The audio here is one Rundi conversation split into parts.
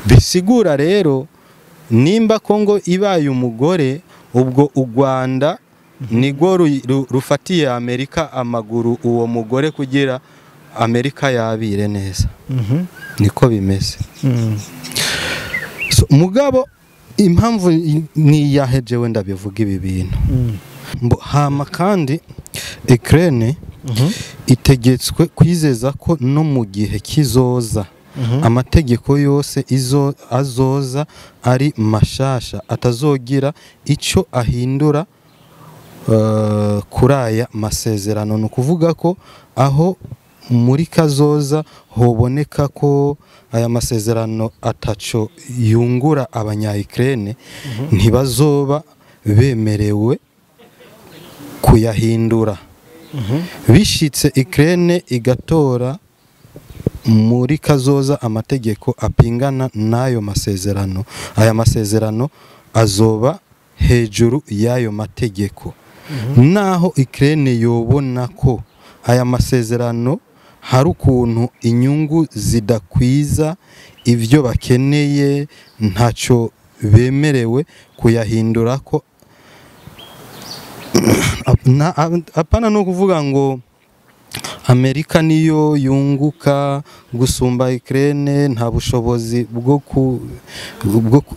Bisigura rero nimba Kongo ibaye umugore, ubwo u Rwanda nigwo rufatiye Amerika amaguru uwo mugore kugira Amerika yabire neza. Niko bimeze. So, mugabo impamvu ni yahejewe ndabivuga ibi bintu. Hama kandi Ukraine itegetswe kwizeza ko no mu gihe kizoza amategeko yose izo azoza ari mashasha atazogira ico ahindura kuraya masezerano. No kuvuga ko aho muri kazoza hoboneka ko aya masezerano ataco yungura abanya Ukraine, ntibazoba bemerewe kuyahindura. Bishitse Ukraine igatora muri kazoza amategeko apingana n'ayo masezerano, aya masezerano azoba hejuru y'ayo mategeko. Naho Ukraine yobona ko aya masezerano hari ukuntu inyungu zidakwiza ivyo bakeneye, ntaco bemerewe kuyahindura. Ko apana no kuvuga ngo Amerika niyo yunguka gusumba Ukraine, nta bushobozi bwo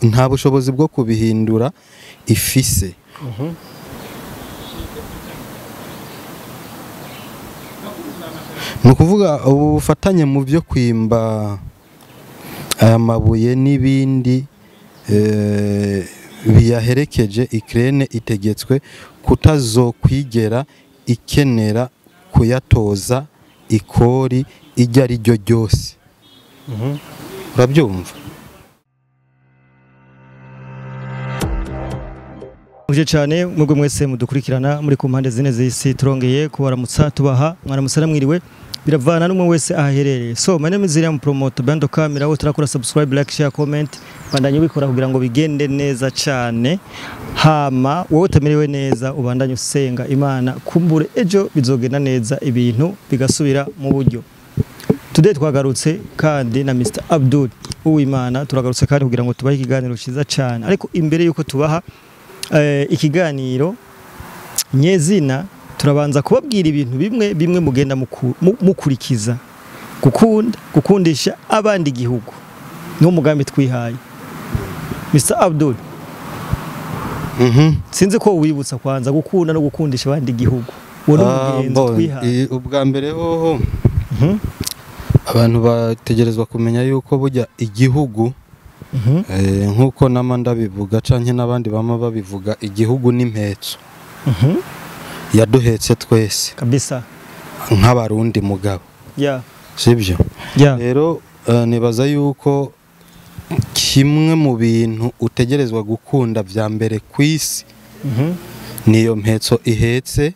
nta bushobozi bwo kubihindura ifise. Ni ukuvuga ubu bufatanye mu byo kwimba aya mabuye n'ibindi biyaherekeje, Ukraine itegetswe kutazokwigera ikenera kuyatoza ikori iryo ari ryo ryose. Urabyumva? Uje cyane mwebwe mwese mudukurikirana muri ku mpande zine z'isi, turongeye kubaramutsa, tubaha mwaramutsa namwiriwe, biravana n'umwe wese ahaherereye. So my name is William Promote Bando Camera, aho turakora subscribe, like, share, comment, bandanye ubikora kugira ngo bigende neza cyane. Hama wowe utamerewe neza ubandanye usenga Imana, kumbure ejo bizogenda neza, ibintu bigasubira mu buryo. Today twagarutse kandi na Mr Abdul Uwimana, turagarutse kandi kugira ngo tubahe ikiganiro cyiza cyane. Ariko imbere yuko tubaha ikiganiro nyezina, turabanza kubabwira ibintu bimwe bimwe mugenda mukurikiza. Gukunda, gukundisha abandi igihugu niwo mugambi twihaye. Mr Abdul, sinzi ko wibutsa kwanza gukunda no gukundisha abandi igihugu, uwo ni umugenzo twihaye. Ubwa mbere hoho abantu bategerezwa kumenya yuko burya igihugu, nk'uko nama ndabivuga canke n'abandi bama babivuga, igihugu n'impetso yaduhetse twese nk'abarundi mugabo, sibyo? Rero nibaza yuko kimwe mu bintu utegerezwa gukunda vya mbere kw'isi niyo mpetso ihetse,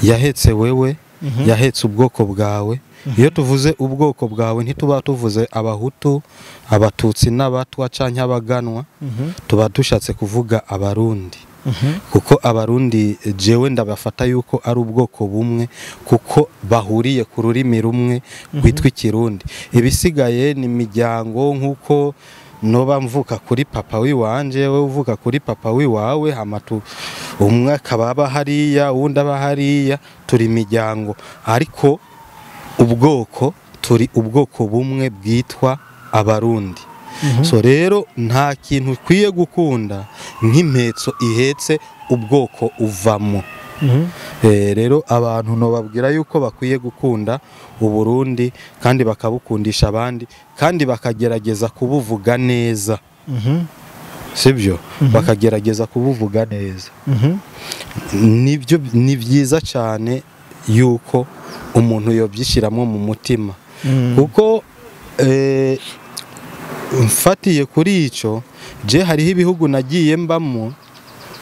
yahetse wewe, yahetse ubwoko bwawe. Iyo tuvuze ubwoko bwawe ntituba tuvuze abahutu, abatutsi n'abatwa canke abaganwa, tuba dushatse kuvuga abarundi. Kuko abarundi jewe ndabafata yuko ari ubwoko bumwe, kuko bahuriye ku rurimi rumwe rwitwa ikirundi. Ibisigaye ni imiryango, nk'uko noba mvuka kuri papa wiwanje, wewe uvuka kuri papa wiwawe, hama umwe akaba aba hariya, uwundi aba hariya, turi imiryango, ariko ubwoko turi ubwoko bumwe bwitwa abarundi. So rero nta kintu ukwiye gukunda nk'impetso ihetse ubwoko uvamo. Rero abantu nobabwira yuko bakwiye gukunda Uburundi kandi bakabukundisha abandi kandi bakagerageza kubuvuga neza. Sibyo? Bakagerageza kubuvuga neza. Nibyo, ni byiza cyane yuko umuntu yobyishyiramo mu mutima, kuko mfatiye kuri ico, je hariho ibihugu nagiye mbamo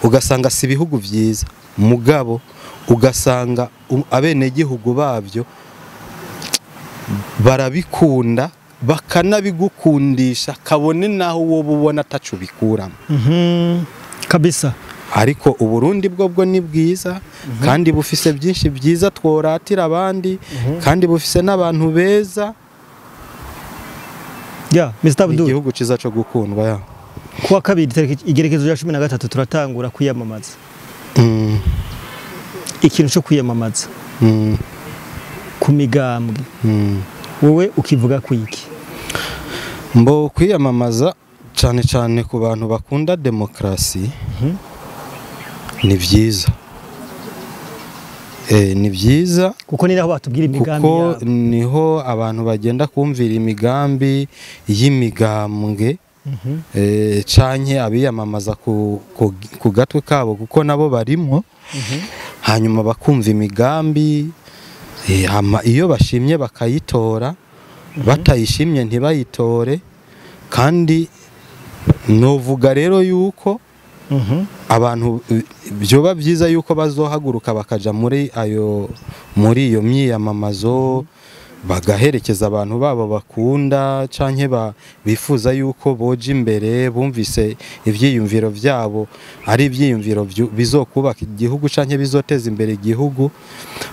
ugasanga si ibihugu byiza, mugabo ugasanga abenegihugu babyo barabikunda bakanabigukundisha, kabone naho wowe ubona ataco bikuramo. Kabisa. Ariko Uburundi bwo ni bwiza, kandi bufise byinshi byiza tworatira abandi, kandi bufise n'abantu beza. Ya Mr. Abdul, igihugu ciza co gukundwa ya. Kuwa kabiri tariki igerekezo rya 13 turatangura kwiyamamaza. Ikintu cyo kwiyamamaza ku migambwe wowe ukivuga kwiki? Mbo kwiyamamaza cyane cyane ku bantu bakunda demokrasi ni vyiza. Ni vyiza kuko ni naho batubwira imigambi kuko yabo. Niho abantu bagenda kumvira imigambi y'imigambwe canke abiyamamaza ku gatwe kabo kuko nabo barimwo, hanyuma bakumva imigambi, iyo bashimye bakayitora, batayishimye ntibayitore. Kandi novuga rero yuko abantu byoba byiza yuko bazohaguruka bakaja muri iyo myiyamamazo, bagaherekeza abantu babo bakunda canke bifuza yuko boje imbere, bumvise ivyiyumviro vyabo ari ivyiyumviro bizokubaka igihugu canke bizoteza imbere igihugu,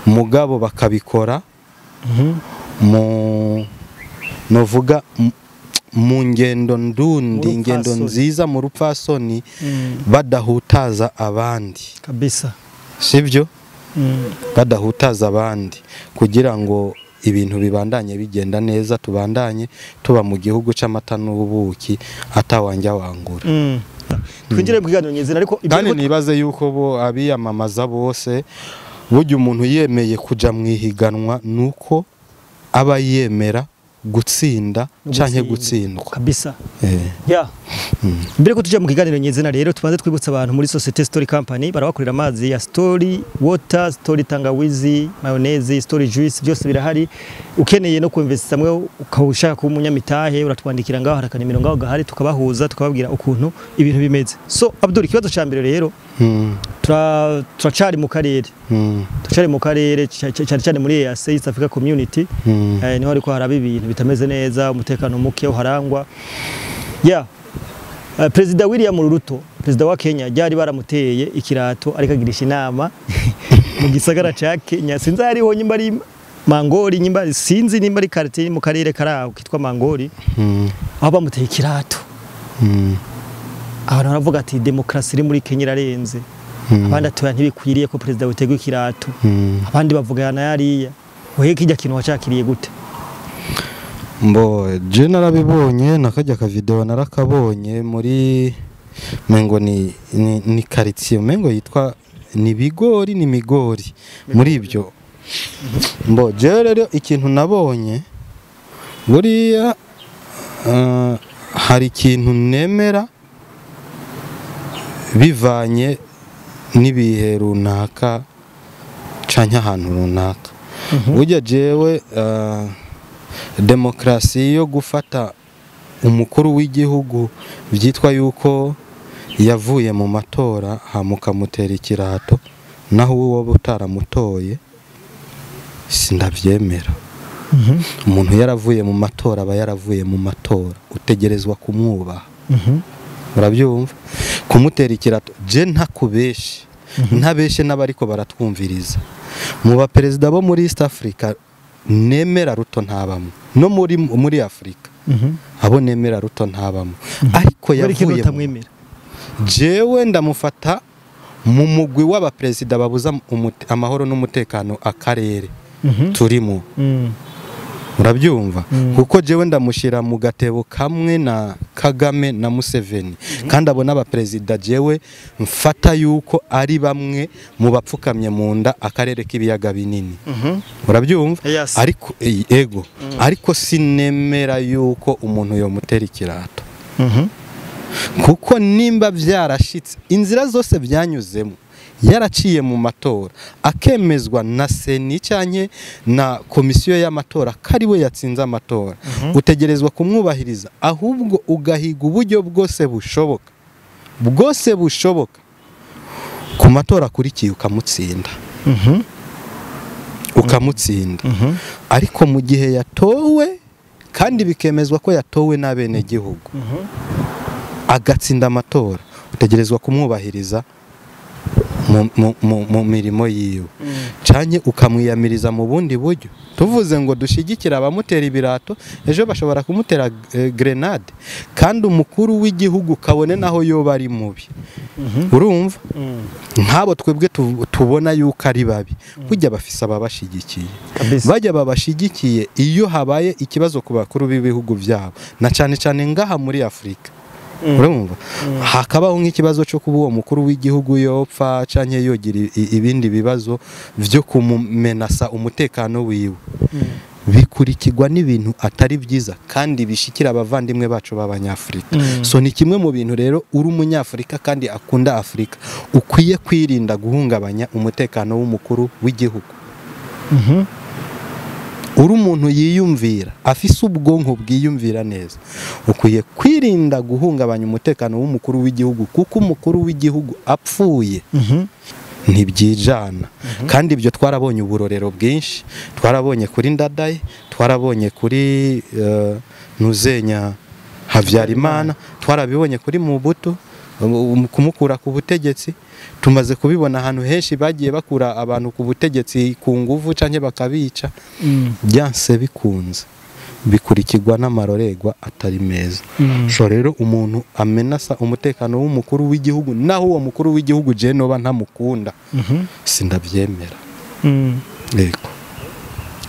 mugabo bakabikora mu novuga mu ngendo ndundi, ingendo nziza mu rupfasoni, badahutaza abandi kabisa, sivyo? Badahutaza abandi kugira ngo ibintu bibandanye bigenda neza, tubandanye tuba mu gihugu c'amata n'ubuki atawanja wangura. Twinjire mu kiganiro nyezina, ariko kandi nibaze yuko bo abiyamamaza bose burya umuntu yemeye kuja mwihiganwa nuko aba yemera gutsinda canke gutsindwa kabisa. Ya mbere ko tujya mu kiganiro nyezina rero tubanze twibutsa abantu muri Societe Story Company barabakorera amazi ya Story Water, Story Tangawizi, mayonnaise, Story Juice, byose birahari. Ukeneye no kuinvest hamwe ukawushaka kuba umunyamitahe uratwandikira ngaho, harakana nimero ngaho gahari, tukabahuza tukababwira ukuntu ibintu bimeze. So Abdul, ikibazo ca mbere rero turacari mu karere, turacari mu karere cyane cyane muri EAC, East Africa Community, niho ariko haraba ibintu bitameze neza, umutekano muke uharangwa. Ya Perezida William Ruto, perezida wa Kenya, ryari baramuteye ikirato ariko agirisha inama mu gisagara ca Kenya. Sinzi hariho nyimba ari Mangori, nyimba sinzi nimba ari quartier mu karere karaho kitwa Mangori, aho bamuteye ikirato. Abantu baravuga ati demokrasi iri muri Kenya irarenze. Abandi atoya ntibikwiriye ko perezida witegwa ikirato. Abandi bavuga yana yariya. Wewe kijya kintu wacakiriye gute? Mbo je narabibonye nakajya ka video narakabonye muri mengo ni quartier mengo yitwa ni bigori ni migori muri ibyo. Mbo je rero ikintu nabonye buriya hari ikintu nemera bivanye n'ibihe runaka canke ahantu runaka. Burya jewe demokrasi yo gufata umukuru w'igihugu byitwa yuko yavuye mu matora hamukamutera ikirato naho uwo utaramutoye sindavyemera. Umuntu yaravuye mu matora aba yaravuye mu matora, utegerezwa kumwubaha. Urabyumva? Kumutera ikirato je ntakubeshe, ntabeshe n'abariko baratwumviriza. Mu ba perezida bo muri East Africa nemera Ruto ntabamo, no muri Afrika abo nemera Ruto ntabamo, ariko yavuye jewe ndamufata mu mugwi w'abaperezida babuza amahoro n'umutekano akarere turimo. Urabyumva? Kuko jewe ndamushira mu gatebo kamwe na Kagame na Museveni, kandi abo n'abaperezida jewe mfata yuko ari bamwe mu bapfukamye mu nda akarere k'ibiyaga binini. Urabyumva? Ariko ego, ariko sinemera yuko umuntu yomutera ikirato. Kuko nimba byarashitse inzira zose byanyuzemo, yaraciye mu matora akemezwa na seni cyanye na komisiyo y'amatora kari we yatsinze amatora, utegerezwa kumwubahiriza, ahubwo ugahiga uburyo bwose bushoboka bwose bushoboka ku matora akurikiye ukamutsinda. Ukamutsinda. Ariko mu gihe yatowe kandi bikemezwa ko yatowe n'abene gihugu agatsinda amatora, utegerezwa kumwubahiriza Mu mirimo yiwe, canke ukamwiyamiriza mu bundi buryo. Tuvuze ngo dushigikira abamutera ibirato, ejo bashobora kumutera grenade, kandi umukuru w'igihugu kabone naho yoba ari mubi. Urumva, nk'abo twebwe tubona yuko ari babi, burya bafise ababashigikiye. Bajya babashigikiye iyo habaye ikibazo ku bakuru b'ibihugu byabo, na cyane cyane ngaha muri Afrika. Urumva, hakabaho nk'ikibazo cyo kuba uwo mukuru w'igihugu yopfa canke yogira ibindi bibazo byo kumumenasa umutekano wiwe, bikurikirwa n'ibintu atari byiza kandi bishikira abavandimwe bacu b'Abanyafrika. So ni kimwe mu bintu rero uri umunyafrika kandi akunda Afrika ukwiye kwirinda guhungabanya umutekano w'umukuru w'igihugu. Uri umuntu yiyumvira, afise ubwonko bwiyumvira neza, ukwiye kwirinda guhungabanya umutekano w'umukuru w'igihugu, kuko umukuru w'igihugu apfuye ntibyijana. Kandi ibyo twarabonye uburorero bwinshi, twarabonye kuri Ndadaye, twarabonye kuri Ntuzenya Habyarimana, twarabibonye kuri Mobutu kumukura ku butegetsi. Tumaze kubibona ahantu henshi bagiye bakura abantu ku butegetsi ku nguvu canke bakabica. Byanse bikunze bikurikirwa n'amarorerwa atari meza. So rero umuntu amenasa umutekano w'umukuru w'igihugu, naho uwo mukuru w'igihugu je noba ntamukunda, sindavyemera. Yego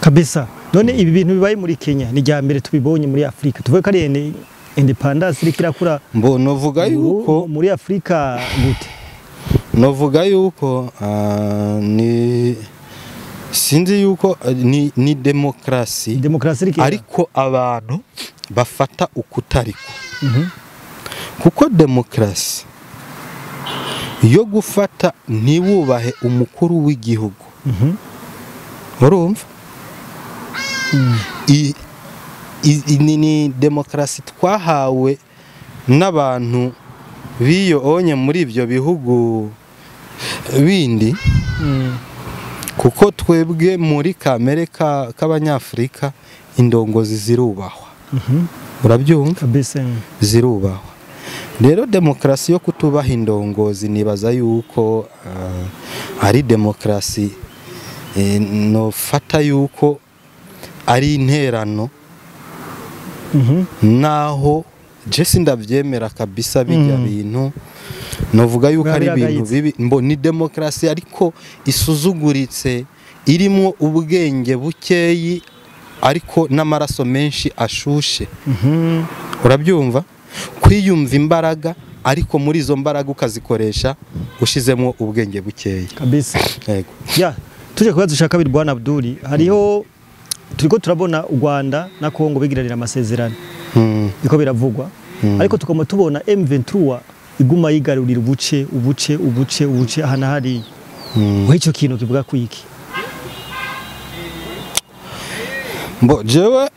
kabisa. None ibi bintu bibaye muri Kenya ni rya mbere tubibonye muri Afrika, tuvuge ko ari independence iriko irakura. Mbo novuga yuko muri Afrika gute? Novuga yuko ni sinzi yuko ni demokrasi, demokrasi ariko abantu bafata ukutariko. Kuko demokrasi yo gufata ntiwubahe umukuru w'igihugu. Urumva, ni demokrasi twahawe n'abantu biyo onye muri ibyo bihugu bindi, kuko twebwe muri kamere k'Abanyafrika indongozi zirubahwa. Urabyumva? Zirubahwa. Rero demokrasi yo kutubaha indongozi nibaza yuko ari demokrasi no fata yuko ari interano, naho je sindavyemera kabisa bijya bintu. Novuga yuko ari ibintu bibi, mbo ni demokrasi ariko isuzuguritse, irimo ubwenge bukeyi ariko n'amaraso menshi ashushe. Urabyumva, kwiyumva imbaraga ariko muri izo mbaraga ukazikoresha ushizemo ubwenge bukeyi kabisa. Yego. Ya, tuje kubaza ushaka kabiri bwana Abduli, hariho turiko turabona u Rwanda na Kongo bigiranira amasezerano, niko biravugwa, ariko tukoma tubona M23 iguma yigarurira ubuce ubuce ubuce ubuce ahana hari. Ngo ico kintu kivuga kwiki? Mbo jewe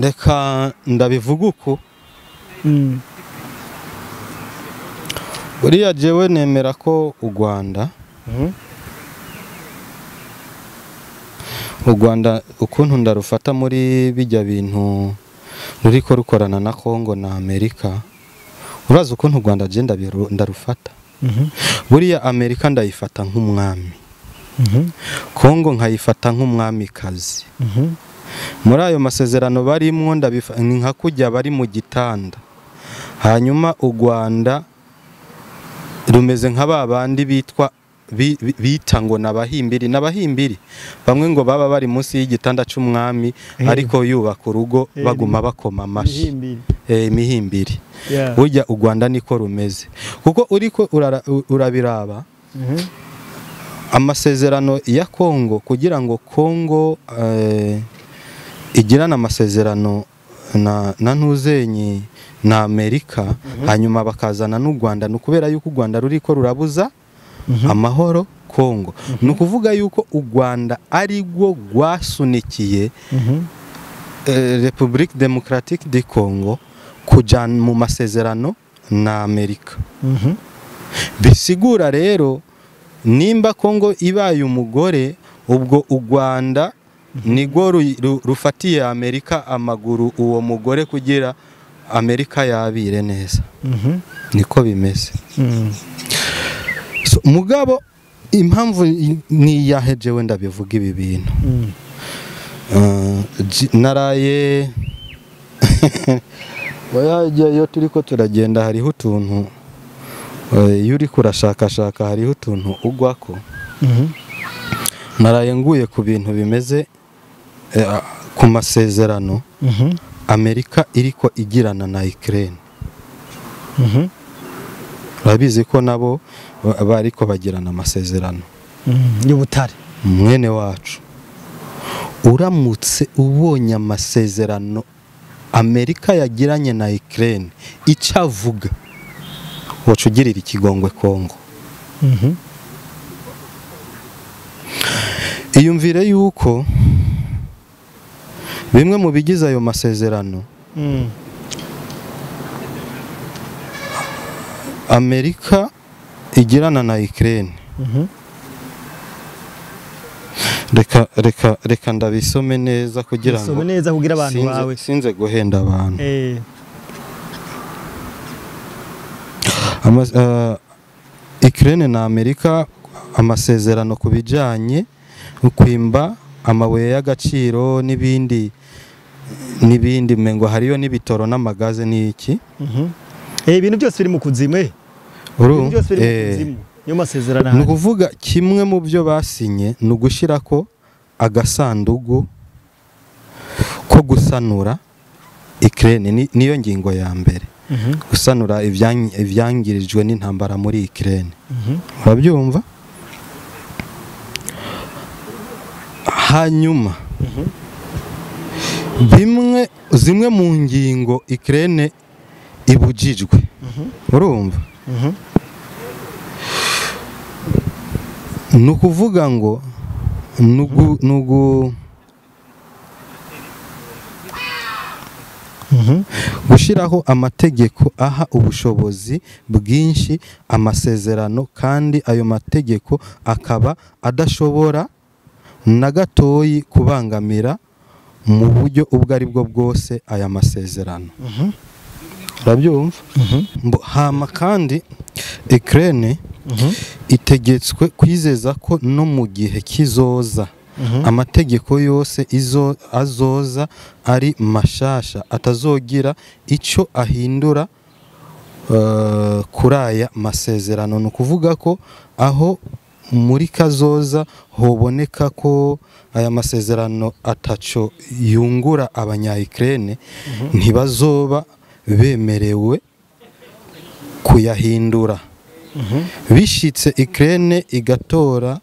reka ndabivuga uko. Buriya jewe nemera ko u Rwanda, u Rwanda ukuntu ndarufata muri bijya bintu ruriko rukorana na Kongo na Amerika, urazi ukuntu u Rwanda je ndarufata. Buriya Amerika ndayifata nk'umwami, Kongo nkayifata nk'umwamikazi. Muri ayo masezerano barimwo ni nka kujya bari mu gitanda. Hanyuma u Rwanda rumeze nka babandi bitwa bita ngo nabahimbiri, nabahimbiri bamwe ngo baba bari munsi y'igitanda c'umwami, ariko yubaka urugo baguma bakoma amashi, imihimbiri. Burya u Rwanda niko rumeze, kuko uriko urabiraba amasezerano ya Kongo, kugira ngo Kongo igirana amasezerano na Ntuzenyi na Amerika, hanyuma bakazana n'u Rwanda, ni ukubera yuko u Rwanda ruriko rurabuza amahoro Kongo. Ni ukuvuga yuko u Rwanda ari rwo rwasunikiye République Démocratique du Congo kuja mu masezerano na Amerika. Bisigura rero nimba Kongo ibaye umugore, ubwo u Rwanda nigwo rufatiye Amerika amaguru uwo mugore kugira Amerika yabire neza. Niko bimeze. So, mugabo Impamvu ni yahe jewe ndabivuga ibi bintu? Naraye oya, iyo turiko turagenda hariho utuntu, iyo uriko urashakashaka hariho utuntu ugwako. Naraye nguye ku bintu bimeze ku masezerano Amerika iriko igirana na Ukraine. Urabizi ko nabo bariko bagirana amasezerano y'ubutare. Mwene wacu, uramutse ubonye amasezerano Amerika yagiranye na Ukraine icavuga, woca ugirira ikigongwe Kongo. Iyumvire yuko bimwe mu bigize ayo masezerano, Amerika igirana na Ukraine, reka reka reka ndabisome neza kugira ngo Bisome neza kugira abantu bawe. Sinze guhenda abantu. Ukraine na Amerika, amasezerano ku bijanye kwimba amabuye y'agaciro n'ibindi n'ibindi, mengo hariyo n'ibitoro n'amagaze n'iki. Ibintu byose biri mu kuzimu. Ibintu byose biri mu kuzimu. Niyo masezerano Ni ahari. ukuvuga kimwe mu byo basinye ni ugushira ko agasandugu ko gusanura Ukraine, niyo ngingo ya mbere, gusanura ivyangirijwe n'intambara muri Ukraine. Urabyumva? Hanyuma bimwe zimwe mu ngingo Ukraine ibujijwe, urumva, ni ukuvuga ngo nugu gushyiraho amategeko aha ubushobozi bwinshi amasezerano, kandi ayo mategeko akaba adashobora na gatoyi kubangamira mu buryo ubwo ari bwo bwose aya masezerano. Urabyumva? Hama kandi Ukraine itegetswe kwizeza ko no mu gihe kizoza amategeko yose izo azoza ari mashasha atazogira ico ahindura kuri aya masezerano. Ni ukuvuga ko aho muri kazoza hoboneka ko aya masezerano ataco yungura abanya Ukraine, ntibazoba bemerewe kuyahindura. Bishitse Ukraine igatora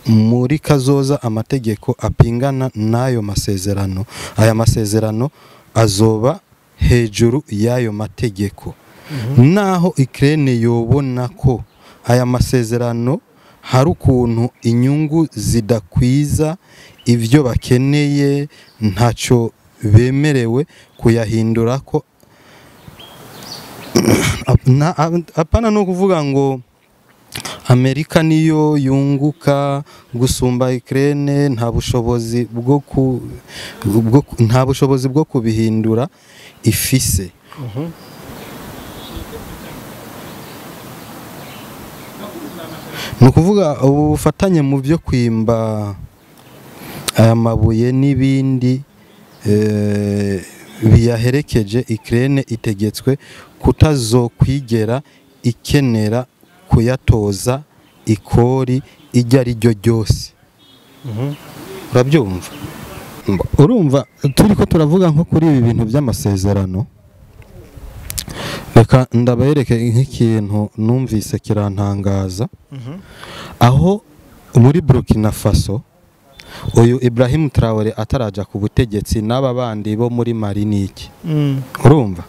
muri kazoza amategeko apingana n'ayo masezerano, aya masezerano azoba hejuru y'ayo mategeko. Naho Ukraine yobona ko aya masezerano hari ukuntu inyungu zidakwiza ivyo bakeneye, ntaco bemerewe kuyahindura. Ko apana no kuvuga ngo Amerika niyo yunguka gusumba Ukraine, nta bushobozi bwo nta bushobozi bwo kubihindura ifise. Ni ukuvuga ubufatanye mu byo kwimba aya mabuye n'ibindi biyaherekeje, Ukraine itegetswe kutazokwigera ikenera kuyatoza ikori ijya ari ryo ryose. Urabyumva? Urumva turiko turavuga nko kuri ibi bintu by'amasezerano, reka ndabereke nk'ikintu numvise kirantangaza. Aho muri Burkina Faso uyu Ibrahim Traoré ataraja ku butegetsi n'aba bandi bo muri Mali niki, urumva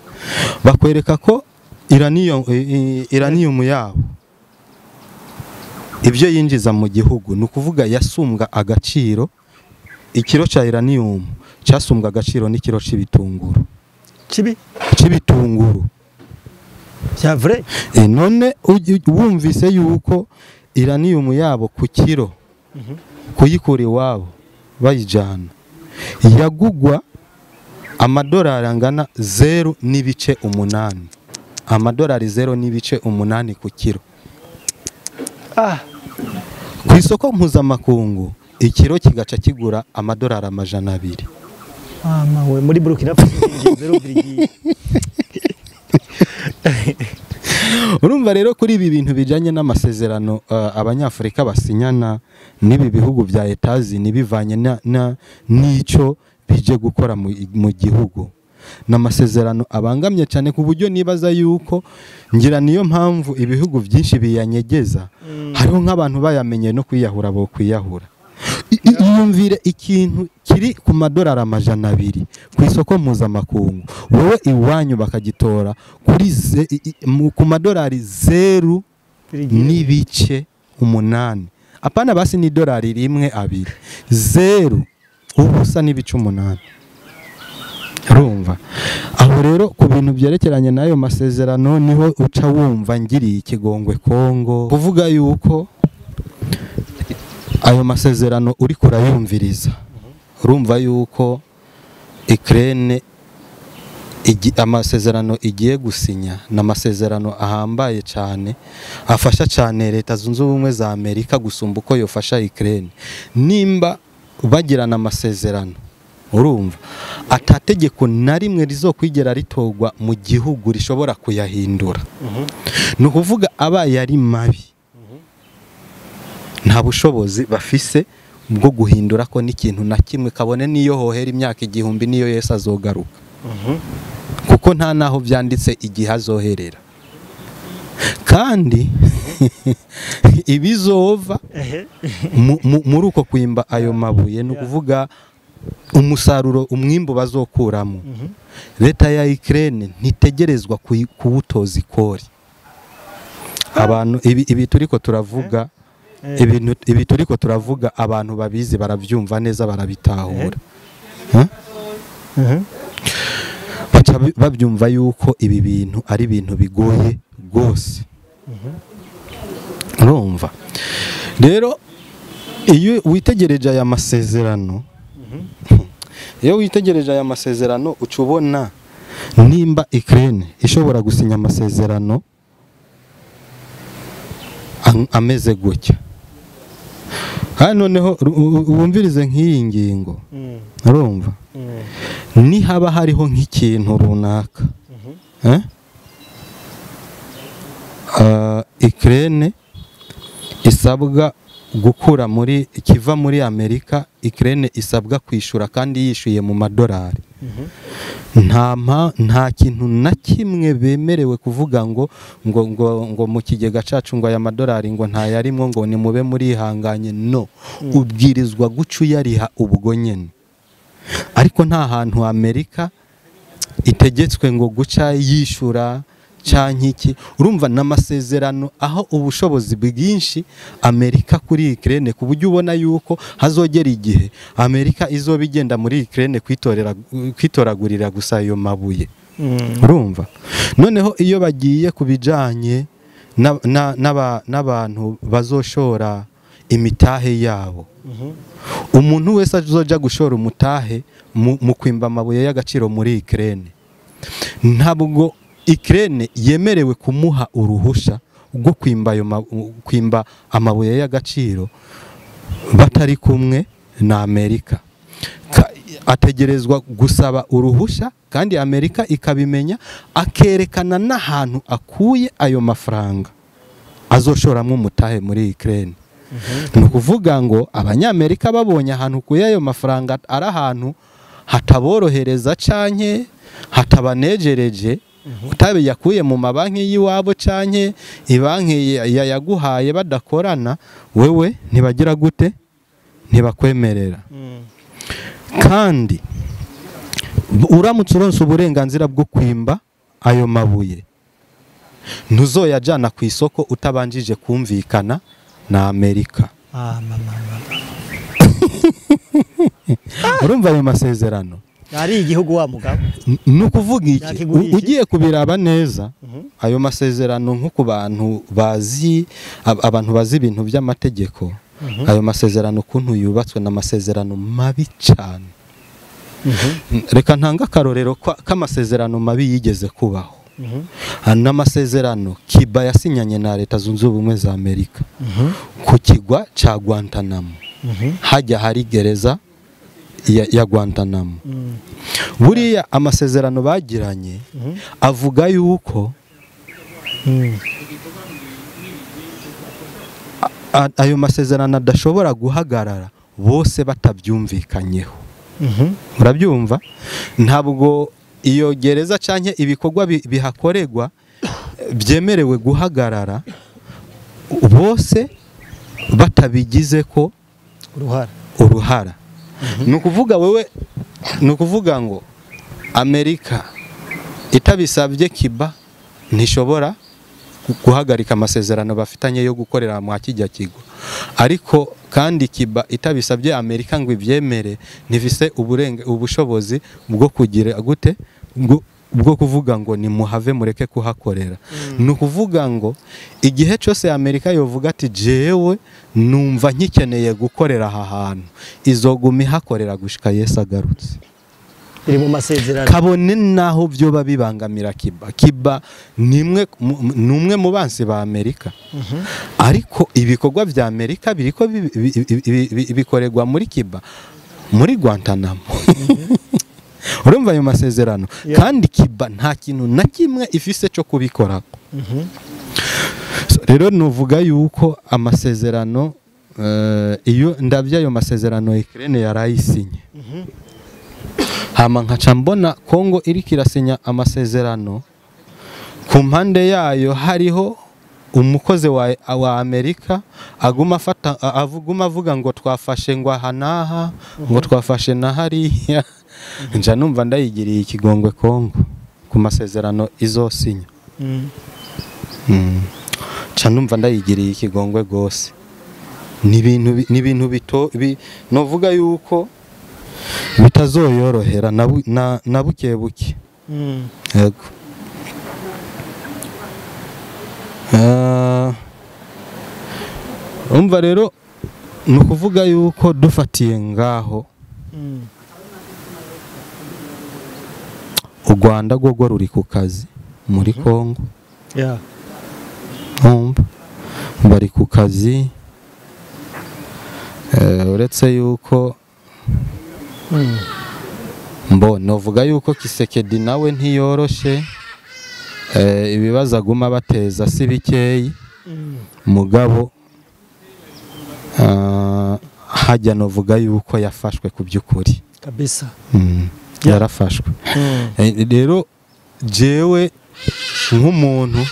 bakwereka ko iranium yabo ibyo yinjiza mu gihugu, ni ukuvuga yasumbwa agaciro, ikiro ca iranium cyasumbwa agaciro n'ikiro c'ibitunguru. C'ibitunguru. C'est vrai. None wumvise yuko iranium yabo ku kiro kuyikura iwabo bayijana yagugwa amadolari angana 0.8, amadolari 0.8 ku kiro. Ku isoko mpuzamakungu ikiro kigaca kigura amadolari 200. Mama we, muri Burkina Faso 0,. Urumva rero kuri ibi bintu bijanye n'amasezerano abanyafrika basinyana n'ibi bihugu bya Etazini bivanye n'ico bije gukora mu gihugu, n'amasezerano abangamye cyane ku buryo nibaza yuko ngira niyo mpamvu ibihugu byinshi biyanyegeza. Hariho nk'abantu bayamenye no kwiyahura bo kwiyahura. Iyumvire ikintu kiri ku madolari 200 ku isoko mpuzamakungu, wowe iwanyu bakagitora kuri ku madolari 0.8. Apana basi ni dolari 1 2, 0.8. Urumva aho rero ku bintu byerekeranye n'ayo masezerano niho uca wumva ngiriye ikigongwe Kongo, kuvuga yuko ayo masezerano uri kurayumviriza. Urumva yuko Ukraine amasezerano igiye gusinya n'amasezerano ahambaye cyane, afasha cyane Leta Zunze Ubumwe za Amerika gusumba uko yofasha Ukraine. Nimba bagirana amasezerano, urumva atategeko na rimwe rizokwigera ritogwa mu gihugu rishobora kuyahindura. Ni ukuvuga abaye ari mabi, nta bushobozi bafise bwo guhindura ko n'ikintu na kimwe, kabone niyo hohera imyaka 1000 niyo Yesu azogaruka. Kuko nta naho byanditse igihe azoherera. Kandi ibizova muri uko kwimba ayo mabuye, ni ukuvuga umusaruro umwimbo bazokuramo, leta ya Ukraine ntitegerezwa kuwutoza ikori. Abantu ibi turiko turavuga, ibi turiko turavuga abantu babizi baravyumva neza, barabitahura. Baca babyumva yuko ibi bintu ari ibintu bigoye gose. Urumva rero iyo witegereje aya masezerano, iyo witegereje aya masezerano uca ubona nimba Ukraine ishobora gusinya amasezerano ameze gutya. Hano noneho wumvirize nk'iyi ngingo, urumva ni haba hariho nk'ikintu runaka Ukraine isabwa gukura muri kiva muri Amerika, Ukraine isabwa kwishura kandi yishuye mu madolari. Nta kintu na kimwe bemerewe kuvuga ngo ngo ngo ngo mu kigega cacu ngo aya madolari ngo nta yarimwo ngo ni mube muri ihanganye. No, ubwirizwa guca uyariha ubwo nyene. Ariko nta hantu Amerika itegetswe ngo guca yishura canke iki. Urumva n'amasezerano aho ubushobozi bwinshi Amerika kuri Ukraine, ku buryo ubona yuko hazogera igihe Amerika izobigenda muri Ukraine kwitoragurira gusa ayo mabuye. Urumva noneho iyo bagiye kubijanye n'abantu bazoshora imitahe yabo, umuntu wese azoja gushora umutahe mu kwimba amabuye y'agaciro muri Ukraine, ntabwo Ukraine yemerewe kumuha uruhusha rwo kwimba amabuye y'agaciro batari kumwe na Amerika. Ategerezwa gusaba uruhusha kandi Amerika ikabimenya, akerekana n'ahantu akuye ayo mafaranga azoshoramwo umutahe muri Ukraine. Ni ukuvuga ngo abanyamerika babonye ahantu kuye ayo mafaranga ari ahantu hataborohereza canke hatabanejereje, utabe yakuye mu mabanki y'iwabo canke ibanki yaguhaye badakorana, wewe ntibagira gute, ntibakwemerera. Kandi uramutse uronse uburenganzira bwo kwimba ayo mabuye, ntuzoyajana ku isoko utabanjije kumvikana na Amerika. Urumva ayo masezerano ari igihugu wa mugabo. Nukuvuga iki, ugiye kubiraba neza ayo masezerano nko ku bantu bazi, abantu bazi ibintu by'amategeko, ayo masezerano kuntu yubatswe n'amasezerano mabi cyane. Reka ntanga akarorero k'amasezerano mabi yigeze kubaho. N'amasezerano Cuba yasinyanye na Leta Zunze Ubumwe za Amerika ku kigwa ca Guantanamo, hajya hari gereza ya Guantanamo. Buriya amasezerano bagiranye avuga yuko ayo masezerano adashobora guhagarara bose batabyumvikanyeho. Murabyumva? Ntabwo iyo gereza canke ibikorwa bihakorerwa byemerewe guhagarara bose batabigize ko uruhara. Nukuvuga wewe, nukuvuga ngo Amerika itabisabye Cuba ntishobora guhagarika amasezerano bafitanye yo gukorera mu kijya kigo. Ariko kandi Cuba itabisabye Amerika ngo ibyemere ntifise ubushobozi bwo kugira gute bwo kuvuga ngo ni muhave mureke kuhakorera. Nukuvuga ngo igihe cyose Amerika yovuga ati jewe numva nkikeneye gukorera aha hantu, izoguma ihakorera gushika Yesu agarutse. Iri mu masezerano kabone naho byo babibangamira Cuba. Cuba nimwe numwe mu bansi ba Amerika. Ariko ibikorwa vya Amerika biriko bikorerwa muri Cuba, muri Guantanamo. Urumva ayo masezerano? Kandi Cuba nta kintu na kimwe ifise cyo kubikora. So, rero nuvuga yuko amasezerano iyo ndavya ayo masezerano Ukraine yarayisinye. Hama nkaca mbona Kongo iriko irasinya amasezerano, ku mpande yayo hariho umukozi wa Amerika aguma afata avuguma avuga ngo twafashe ngo aha naha, ngo twafashe na hariya. Nja numva ndayigiriye ikigongwe Kongo ku masezerano izosinya. Nca numva ndayigiriye ikigongwe gose. Ni ibintu bito novuga yuko bitazoyorohera na buke buke. Yego. Umva rero nukuvuga yuko dufatiye ngaho u Rwanda rwo ruri ku kazi muri Kongo. Umva bari ku kazi, uretse yuko mbo novuga yuko Kisekedi nawe ntiyoroshe, ibibazo aguma bateza si bikeyi. Mugabo hajya novuga yuko yafashwe ku by'ukuri kabisa. Yarafashwe. Rero jewe nk'umuntu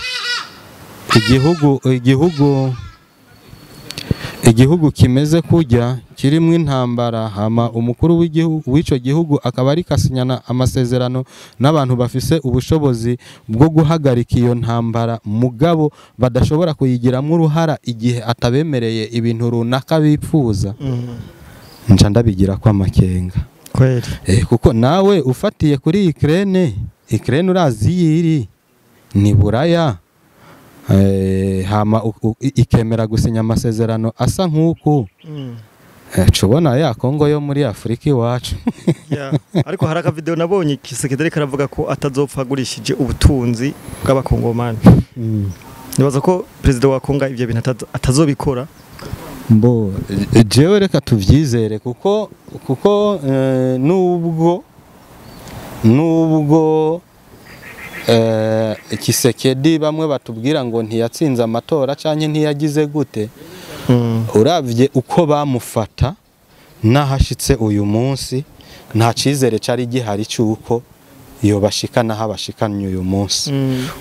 igihugu kimeze kujya kirimo intambara, hama umukuru w'igihugu w'ico gihugu akaba ari kasinyana amasezerano n'abantu bafise ubushobozi bwo guhagarika iyo ntambara, mugabo badashobora kuyigiramo uruhara igihe atabemereye ibintu runaka bipfuza. Nca ndabigira kwa makenga kweli. Kuko nawe ufatiye kuri Ukraine urazi yiri ni Buraya, hama ikemera gusinya amasezerano asa nkuku. Cubona ya Kongo yo muri Afrika iwacu. Ariko hari aka video nabonye Kisekedi karavuga ko atazopfa agurishije ubutunzi bw'abakongomani. Nibaza ko president wa Kongo ivyo bintu atazobikora. Mbo jewe reka tuvyizere kuko nubwo Kisekedi bamwe batubwira ngo ntiyatsinze amatora canke ntiyagize gute, uravye uko bamufata nahashitse uyu munsi nta cizere cari gihari cyuko iyo bashikana habashikanye uyu munsi.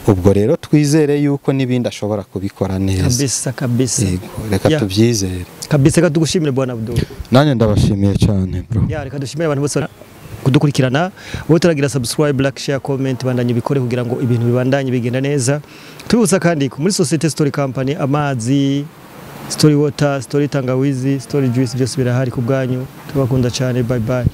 Ubwo rero twizere yuko nibindi ashobora kubikora neza kabisa kabisa. Yego, reka tubyizere kabisa. Reka tugushimire bwana Abdul. Nanjye ndabashimiye cyane bro. Ya, reka dushimire abantu bose kudukurikirana. Wowe turagira subscribe, like, share, comment, bandanye bikore kugira ngo ibintu bibandanye bigenda neza. Tubutsa kandi muri Societe Story Company amazi, Story Water, Story Tangawizi, Story Juice byose birahari ku bwanyu. Tubakunda cyane. Bye bye.